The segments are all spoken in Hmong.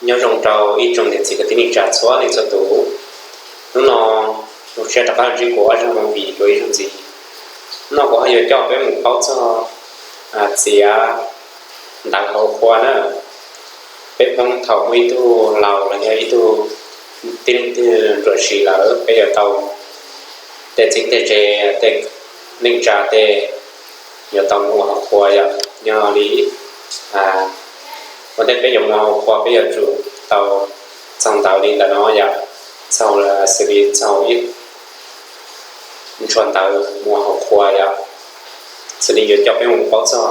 Nyob zoo rau ib tsoom niam txiv kwv tij neej tsa txhua leej txhua tus. Hnub no zoo siab rov qab ntsib kuv ob zaug movie dua ib zaug ntxiv. Hnub no kuv ho yuav coj peb mus paub txog txiav ntawv hauv qhua na. Peb Hmoob thaum muaj ib tug laus los yog ib tug tib neeg twg ruam sim lawm, peb yuav tau tej txheeb tej ze, tej neej tsa tej yuav tau mus ua hauv qhua yom. Yog li ua ntej peb yuav mus hauv qhua peb yuav tsum tau txaug ntawv li ntawm no yom, txaug xws li txaug ib ntshua ntawv mus hauv qhua yom. Xws li yuav coj peb mus paub txog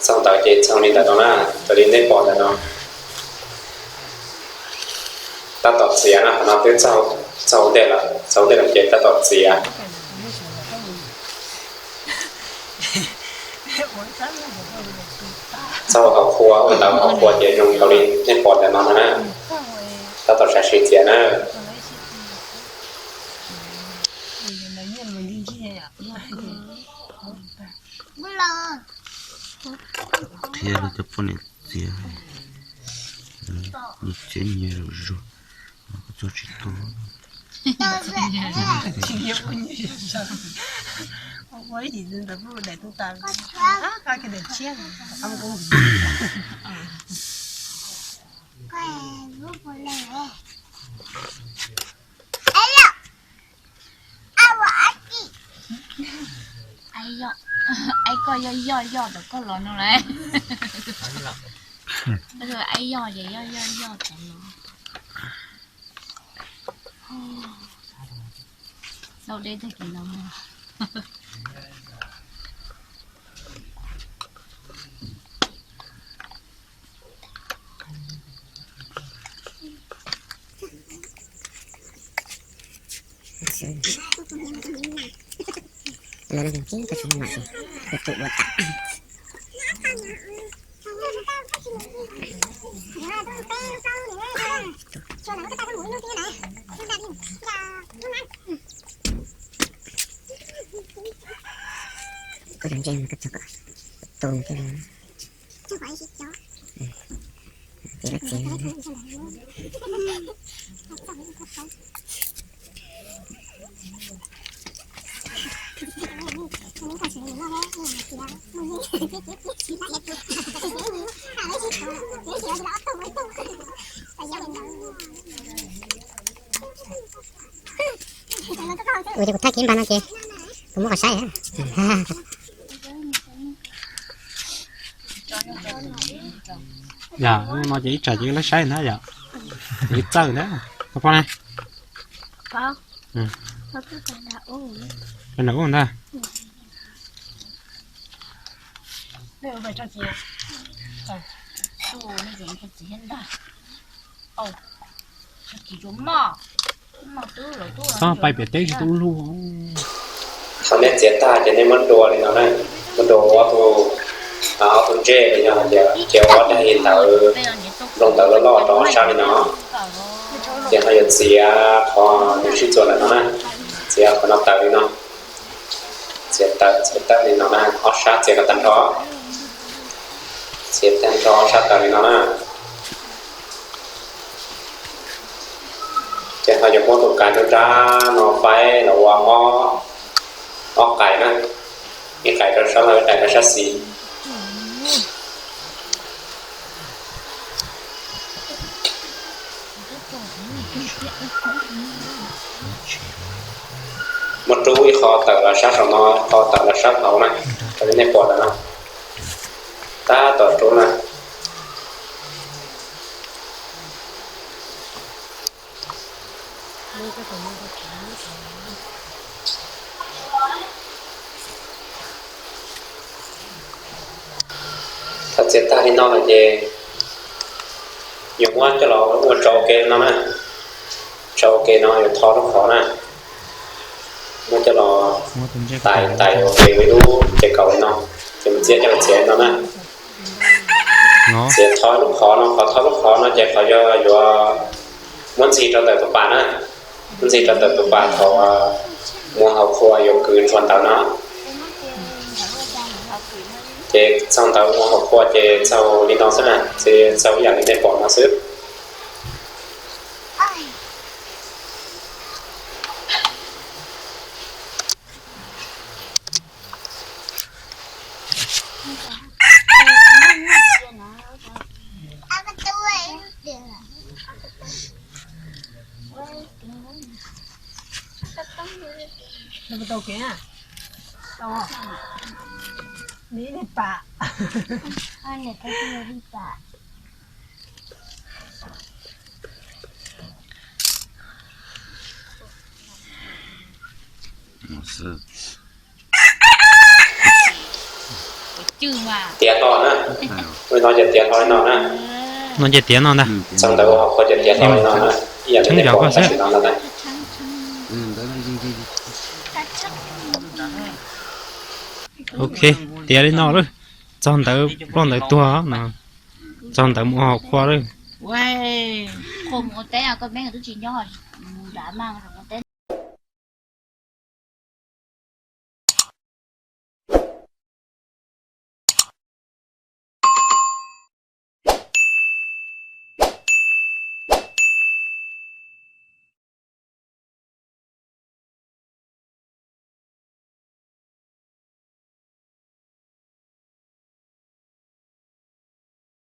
txaug ntawv ces txaug li ntawm no na, raws li nej pom ntawm no. Tab tom txiav na, qhov no twb txaug ntej lawm, txaug ntej lawm ces tab tom txiav. Txaug hauv qhua, ua ntawv hauv qhua ces zoo nkaus li nej pom ntawm no na. Tab tom sam sim txiav na. Qhia rau cov poj niam txiav, txiav nyias zam zuag, koj txog tsis tau. Aib koj yoj yoj yoj tom koj los no lawm. Aib yoj ces yoj yoj yoj tom no. Dau deb tag kis no. Koj cov ntses mas koj txog kom tu thiab. Txiav lawm txiav lawm. Ua ces kuv thaij kiv npas no ces kuv muab qhov saib. Yog no ces ib tsam ces lawv saib ntag yom. Ib txawj ntag. Koj pom ne? Peb nram ub ntag. Txhob pais pem teb tsis tau lug. Thaum nej txiav tag ces nej muab dua li no na, muab dua ua ob tug, ob tug ntsej li no, ces ua ob daim ntawv, nplooj ntawv loj loj rau ob sab li no. Ces ho yuav txiav qhov nws sib txuas ntawm no na, txiav qhov no tawm li no, txiav tawm txiav tawm li no na, ob sab txiav kom tag nrho, txiav tag nrho ob sab tawm li no na. Ces ho yuav muab tus kav nruab nrab no faib los ua ob qais na, ib qais rau sab laug ib qais rau sab xis. Muab rub ib qho tawm los sab saum no, ib qho tawm los sab hauv na, raws li nej pom ntawm no. Tab tom rub na. Thaum txiav tag li no lawm ces yuav muab coj los ua tsau ua ke no na. Tsau ua ke no yuav tho lub qhov na, muab coj los tais tais ua ke ua ib lub ces kaum li no, ces mus txiav coj los txiav li no na. Txiav tho lub qhov no, qhov tho lub qhov no ces qhov yog yuav muab ntxig rau ntawm tus pas na, muab ntxig rau ntawm tus pas thaum mus hauv qhua yuav kwv ntshua ntawv no. Ces txaug ntawv mus hauv qhua ces txaug li no xwb na, txaug ib yam li nej pom no. xwb. Tiav hlo na. No ces tiav hlo li no na. No ces tiav no ntag. Txog ntawd ho qhua ces tiav hlo li no na. Ib yam li nej pom tam sim no ntag. Ok, tiav li no lawm. Txog ntawd ploj ntawd tuag no. Txog ntawd mus ho qhua lawm. Qhua mus ua teb, koj peb twb tsis nyob, mus nram maj.